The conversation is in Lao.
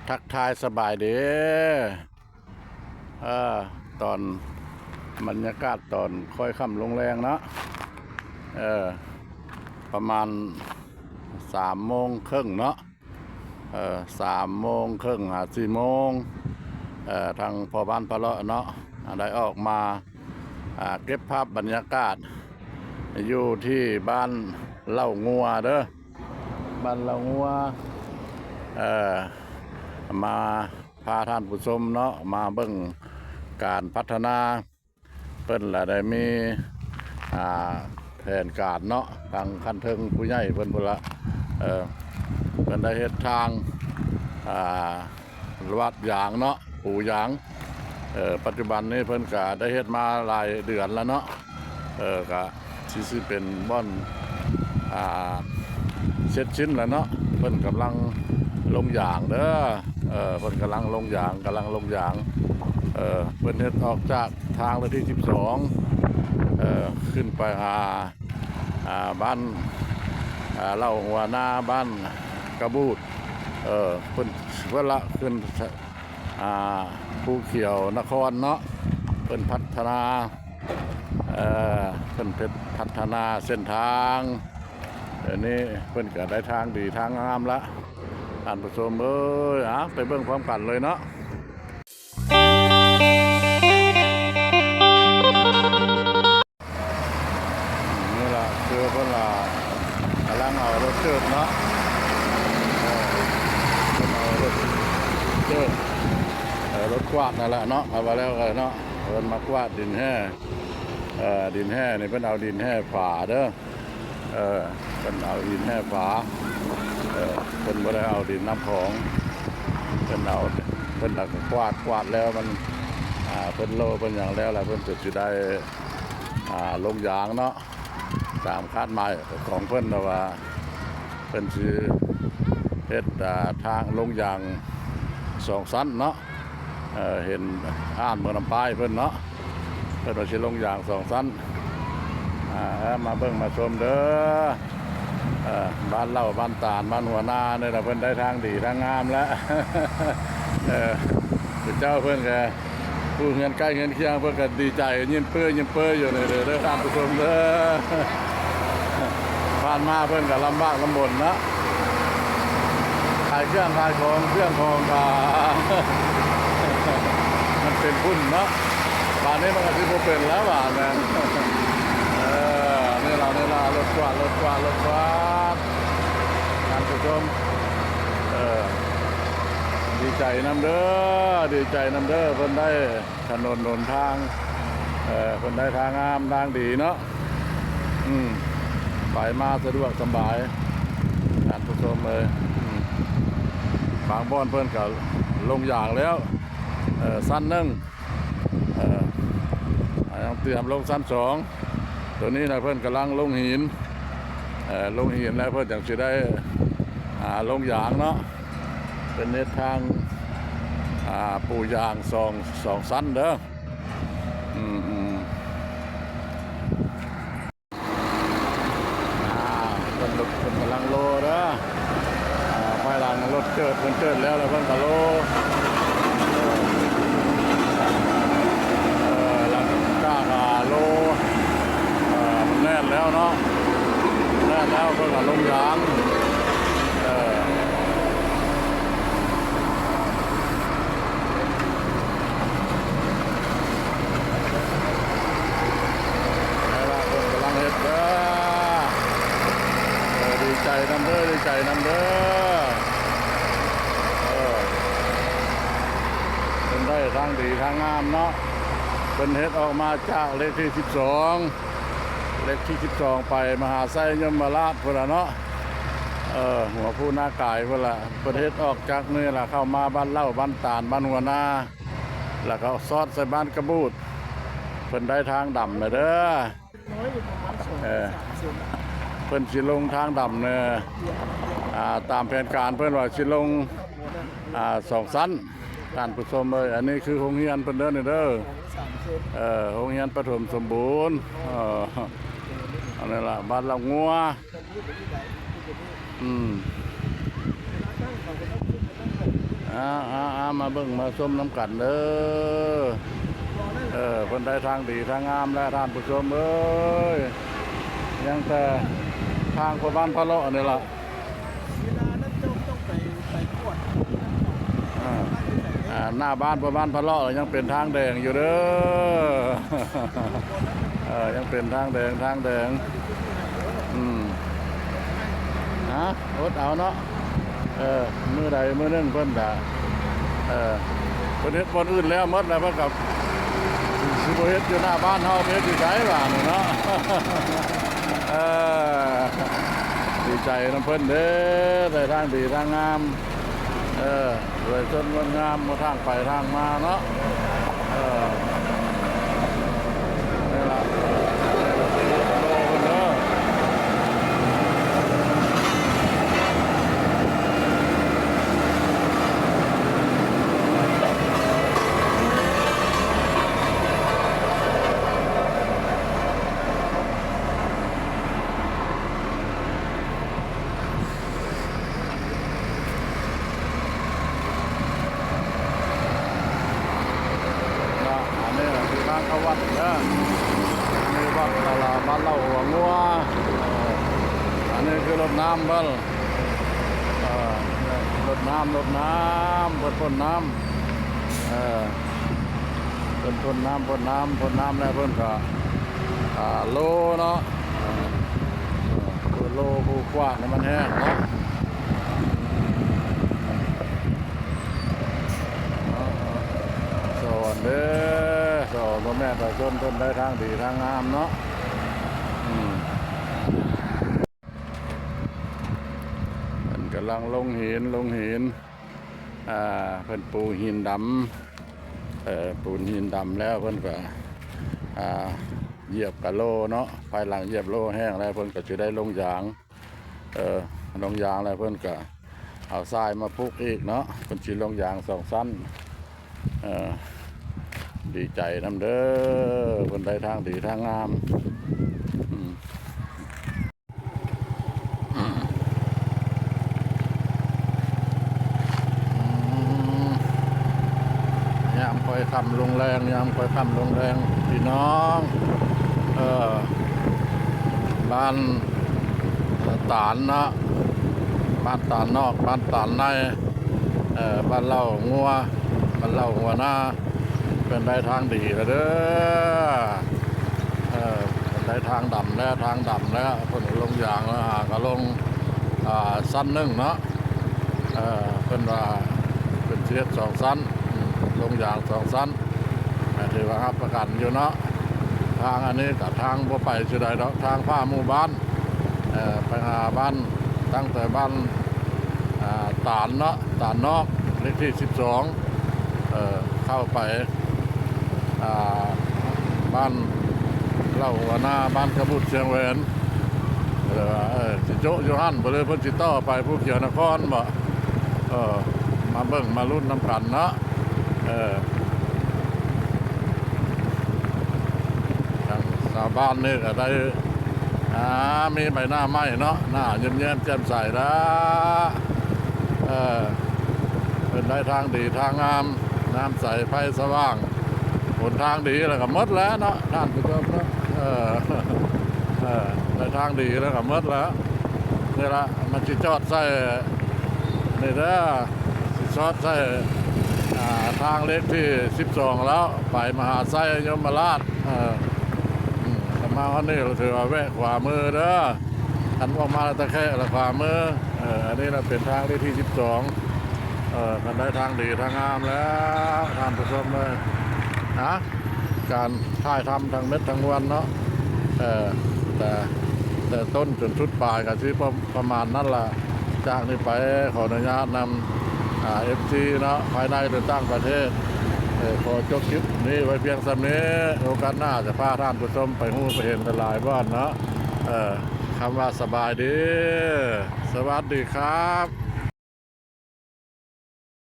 ທັກທາຍສະບາຍດີ ເອີ ຕອນບັນຍາກາດຕອນຄ້ອຍຄ່ຳລົງແລງເນາະ ເອີ ປະມານສາມໂມງເຄິ່ງເນາະ ເອີ ສາມໂມງເຄິ່ງຫາສີ່ໂມງ ເອີ ທາງພໍ່ບ້ານພະເລາະເນາະ ໄດ້ອອກມາ ອ່າ ເກັບພາບບັນຍາກາດ ຢູ່ທີ່ບ້ານເລົ່າງົວເດີ ບ້ານເລົ່າງົວ ເອີ ມາພາທ່ານຜູ້ຊົມເນາະ ມາເບິ່ງການພັດທະນາ ເພິ່ນລະໄດ້ມີ ອ່າ ແຜນການເນາະ ທາງຂັ້ນເທິງຜູ້ໃຫຍ່ເພິ່ນພຸ້ນລະ ເອີ ເພິ່ນໄດ້ເຮັດທາງ ອ່າ ລວດຢາງເນາະ ປູຢາງ ເອີ ປັດຈຸບັນນີ້ເພິ່ນກະໄດ້ເຮັດມາຫຼາຍເດືອນລະເນາະ ເອີ ກະຊິ ຊິເປັນບ່ອນ ອ່າ ເສັດສິ້ນລະເນາະ ເພິ່ນກຳລັງລົງຢາງເດີ ເອີ ເພິ່ນກຳລັງລົງຢາງ ກຳລັງລົງຢາງ ເອີ ເພິ່ນເຮັດອອກຈາກທາງເລກທີສິບສອງ ເອີ ຂຶ້ນໄປຫາ ອ່າ ບ້ານ ອ່າ ເລົ່າຫົວນາ ບ້ານກະບູດ ເອີ ເພິ່ນ ເພິ່ນລະຂຶ້ນ ອ່າ ພູຂຽວນະຄອນເນາະ ເພິ່ນພັດທະນາ ເອີ ເພິ່ນພັດທະນາເສັ້ນທາງ ດຽວນີ້ເພິ່ນກະໄດ້ທາງດີທາງງາມລະ ທ່ານຜູ້ຊົມເອີຍ ອາ ໄປເບິ່ງພ້ອມກັນເລີຍເນາະ. ນີ້ລະ ຄືເພິ່ນລະກຳລັງເອົາລົດເຈີດເນາະ ເອີ ເພິ່ນເອົາລົດເຈີດ ເອີ ລົດກວາດນັ້ນລະເນາະ ເອົາວ່າແລ້ວກະເນາະ ເພິ່ນມາກວາດດິນແຮ່ ເອີ ດິນແຮ່ນີ້ເພິ່ນເອົາດິນແຮ່ຝາເດີ ເອີ ເພິ່ນເອົາຫີນແຮ່ຝາ ເອີ ເພິ່ນບໍ່ໄດ້ເອົາດິນນ້ຳຂອງ ເພິ່ນເອົາ ເພິ່ນລະກະກວາດ ກວາດແລ້ວມັນ ອ່າ ເພິ່ນໂລະ ເພິ່ນຫຍັງແລ້ວລະ ເພິ່ນກະຊິໄດ້ ອ່າ ລົງຢາງເນາະ ຕາມຄາດໝາຍຂອງເພິ່ນ ແຕ່ວ່າເພິ່ນຊິເຮັດ ອ່າ ທາງລົງຢາງສອງຊັ້ນເນາະ ເອີ ເຫັນ ອ່ານເບິ່ງນຳປ້າຍເພິ່ນເນາະ ເພິ່ນວ່າຊິລົງຢາງສອງຊັ້ນ ອ່າ ມາເບິ່ງມາຊົມເດີ ເອີ ບ້ານເລົ່າ ບ້ານຕານ ບ້ານຫົວນານີ້ລະ ເພິ່ນໄດ້ທາງດີທາງງາມແລ້ວ ເອີ ເຈົ້າເພິ່ນກະ ຜູ້ເຮືອນໃກ້ເຮືອນຄຽງເພິ່ນກະດີໃຈ ຍິ້ມເປີ້ຍຍິ້ມເປີ້ຍຢູ່ນີ້ເດີ ທ່ານຜູ້ຊົມເດີ ຜ່ານມາເພິ່ນກະລຳບາກລຳບົນເນາະ ຂາຍເຄື່ອງຂາຍຂອງ ເຄື່ອງຂອງກະ ມັນເປັນຝຸ່ນເນາະ ບາດນີ້ມັນກະຊິບໍ່ເປັນແລ້ວບາດນີ້ ເອີ ນີ້ລະ ນີ້ລະ ລົດກວາດ ລົດກວາດ ລົດກວາດ ທ່ານຜູ້ຊົມ ເອີ ດີໃຈນຳເດີ ດີໃຈນຳເດີ ເພິ່ນໄດ້ ຖະໜົນຫົນທາງ ເອີ ເພິ່ນໄດ້ທາງງາມທາງດີເນາະ ອືມ ໄປມາສະດວກສະບາຍ ທ່ານຜູ້ຊົມເອີຍ ອືມ ບາງບ່ອນເພິ່ນກະລົງຢາງແລ້ວ ເອີ ຊັ້ນໜຶ່ງ ເອີ ຍັງຕຽມລົງຊັ້ນສອງ ໂຕນີ້ນະເພິ່ນກຳລັງລົງຫີນ ເອີ ລົງຫີນແລ້ວເພິ່ນຈັ່ງຊິໄດ້ ອ່າ ລົງຢາງເນາະ ເພິ່ນເຮັດທາງ ອ່າ ປູຢາງສອງ ສອງຊັ້ນເດີ ອືມໆ ອ່າ ເພິ່ນ ເພິ່ນກຳລັງໂລເດີ ອ່າ ພາຍຫຼັງລົດເຈີດ ເພິ່ນເຈີດແລ້ວ ແລ້ວເພິ່ນກະໂລ ເອີ ຫຼັງຈາກ ອ່າ ໂລ ເອີ ມັນແໜ້ນແລ້ວເນາະ ແໜ້ນແລ້ວເພິ່ນກະລົງຢາງ ເອີ ນີ້ລະເພິ່ນກຳລັງເຮັດເດີ ເອີ ດີໃຈນຳເດີ ດີໃຈນຳເດີ ເອີ ເພິ່ນໄດ້ທາງດີທາງງາມເນາະ ເພິ່ນເຮັດອອກມາຈາກເລກທີສິບສອງ ເລກທີສິບສອງ ໄປມະຫາໄຊຍົມມະລາດພຸ້ນລະເນາະ ເອີ ຫົວພູນາກາຍພຸ້ນລະ ເພິ່ນເຮັດອອກຈາກນີ້ລະ ເຂົ້າມາບ້ານເລົ່າ ບ້ານຕານ ບ້ານຫົວນາ ລະກະສອດໃສ່ບ້ານກະບູດ ເພິ່ນໄດ້ທາງດຳນະເດີ ເອີ ເພິ່ນຊິລົງທາງດຳນະ ອ່າ ຕາມແຜນການເພິ່ນວ່າຊິລົງ ອ່າ ສອງຊັ້ນ ທ່ານຜູ້ຊົມເອີຍ ອັນນີ້ຄືໂຮງຮຽນເພິ່ນເດີນີ້ເດີ ເອີ ໂຮງຮຽນປະຖົມສົມບູນ ເອີ ອັນນີ້ລະ ບ້ານເລົ່າງົວ ອືມ ອ່າໆ ມາເບິ່ງມາຊົມນຳກັນເດີ. ເອີ ເພິ່ນໄດ້ທາງດີທາງງາມແລ້ວທ່ານຜູ້ຊົມເອີຍ. ຍັງແຕ່ທາງພໍ່ບ້ານພະເລາະນີ້ລະ. ອ່າ ອ່າ ໜ້າບ້ານພໍ່ບ້ານພະເລາະຍັງເປັນທາງແດງຢູ່ເດີ. ເອີ ຍັງເປັນທາງແດງ ທາງແດງ. ອືມ ຮະ ອົດເອົາເນາະ. ເອີ ມື້ໃດມື້ໜຶ່ງເພິ່ນກະ ເອີ ເພິ່ນເຮັດບ່ອນອື່ນແລ້ວໝົດແລ້ວ ເພິ່ນກະຊິບໍ່ເຮັດຢູ່ໜ້າບ້ານເຮົາ ໄປເຮັດຢູ່ໃສບາດນີ້ເນາະ. ເອີ ດີໃຈນຳເພິ່ນເດີ ໄດ້ທາງດີທາງງາມ. ເອີ ສວຍຊົນງົດງາມ ໝົດທາງໄປທາງມາເນາະ. ເອີ ນີ້ລະ ໂລເພິ່ນເດີ. ເນາະ ອັນນີ້ຄືທາງເຂົ້າວັດເດີ. ອັນນີ້ວັດລະລາ ບ້ານເລົ່າຫົວງົວ. ເອີ ອັນນີ້ຄືລົດນ້ຳເພິ່ນ. ເອີ ລົດນ້ຳ ລົດນ້ຳ ເພິ່ນພົ້ນນ້ຳ. ເອີ ເພິ່ນພົ້ນນ້ຳ ພົ້ນນ້ຳ ພົ້ນນ້ຳແລ້ວເພິ່ນກະ ອ່າ ໂລເນາະ. ເອີ ໂລຜູ້ກວາດໃຫ້ມັນແຫ້ງເນາະ. ສອນເດີ ສອນພໍ່ແມ່ປະຊາຊົນເພິ່ນໄດ້ທາງດີທາງງາມເນາະ. ອືມ ເພິ່ນກຳລັງລົງຫີນ ລົງຫີນ. ອ່າ ເພິ່ນປູຫີນດຳ ເອີ ປູຫີນດຳແລ້ວເພິ່ນກະ ອ່າ ຢຽບກະໂລເນາະ. ພາຍຫຼັງຢຽບໂລແຫ້ງແລ້ວ ເພິ່ນກະຊິໄດ້ລົງຢາງ. ເອີ ລົງຢາງແລ້ວເພິ່ນກະເອົາຊາຍມາປຸກອີກເນາະ. ເພິ່ນຊິລົງຢາງສອງຊັ້ນ. ເອີ ດີໃຈນຳເດີ ເພິ່ນໄດ້ທາງດີທາງງາມ. ອືມ ອືມ ຍາມຄ່ອຍຄ່ຳລົງແລງ ຍາມຄ່ອຍຄ່ຳລົງແລງ ພີ່ນ້ອງ. ເອີ ບ້ານຕານເນາະ ບ້ານຕານນອກ ບ້ານຕານໃນ ເອີ ບ້ານເລົ່າງົວ ບ້ານເລົ່າຫົວນາ. ເພິ່ນໄດ້ທາງດີແລ້ວເດີ ເອີ ເພິ່ນໄດ້ທາງດຳແລ້ວ ທາງດຳແລ້ວ ເພິ່ນລົງຢາງແລ້ວ ຫາກະລົງ ອ່າ ຊັ້ນໜຶ່ງເນາະ. ເອີ ເພິ່ນວ່າເພິ່ນຊິເຮັດສອງຊັ້ນ ລົງຢາງສອງຊັ້ນ ຖືວ່າຮັບປະກັນຢູ່ເນາະ. ທາງອັນນີ້ກະທາງບໍ່ໄປຊິໃດດອກ ທາງຜ່ານໝູ່ບ້ານ ເອີ ໄປຫາບ້ານ ຕັ້ງແຕ່ບ້ານ ອ່າ ຕານເນາະ ຕານນອກ ເລກທີສິບສອງ ເອີ ເຂົ້າໄປ ອ່າ ບ້ານເລົ່າຫົວນາ ບ້ານກະບຸດຊຽງແຫວນ ເອີ ຊິໂຈະຢູ່ຫັ້ນບໍ່ ຫຼືເພິ່ນຊິຕໍ່ໄປພູຂຽວນະຄອນບໍ່? ເອີ ມາເບິ່ງມາລຸ້ນນຳກັນເນາະ. ເອີ ທາງຊາວບ້ານນີ້ກະໄດ້ ອ່າ ມີໃບໜ້າໃໝ່ເນາະ ໜ້າຍິ້ມແຍ້ມແຈ່ມໃສລະ. ເອີ ເພິ່ນໄດ້ທາງດີທາງງາມ ນ້ຳໃສໄຟສະຫວ່າງ ຫົນທາງດີແລ້ວກະໝົດແລ້ວເນາະ ທ່ານຜູ້ຊົມເນາະ. ເອີ ເອີ ໄດ້ທາງດີແລ້ວກະໝົດແລ້ວ. ນີ້ລະ ມັນຊິຈອດໃສ່ ນີ້ເດີ ຊິຈອດໃສ່ ອ່າ ທາງເລກທີສິບສອງແລ້ວ ໄປມະຫາໄຊຍົມມະລາດ. ເອີ ອືມ ຄັນມາຮອດນີ້ລະຖືວ່າແວະຂວາມືເດີ ຄັນອອກມາລະຕະແຄະລະຂວາມື. ເອີ ອັນນີ້ລະເປັນທາງເລກທີສິບສອງ. ເອີ ມັນໄດ້ທາງດີທາງງາມແລ້ວທ່ານຜູ້ຊົມເອີຍ. ນະ ການຖ່າຍທຳທັງເມັດທັງມວນເນາະ ເອີ ແຕ່ ແຕ່ຕົ້ນຈົນສຸດປາຍກະຊິປະ ປະມານນັ້ນລະ. ຈາກນີ້ໄປຂໍອະນຸຍາດນຳ ອ່າ ເອັຟຊີເນາະ ພາຍໃນ ຫຼື ຕ່າງປະເທດ ເອີ ຂໍຈົບຄລິບນີ້ໄວ້ພຽງສ່ຳນີ້. ໂອກາດໜ້າຈະພາທ່ານຜູ້ຊົມໄປຮູ້ໄປເຫັນຫຼາຍໆບ່ອນເນາະ. ເອີ ຄຳວ່າສະບາຍດີ ສະຫວັດດີຄັບ.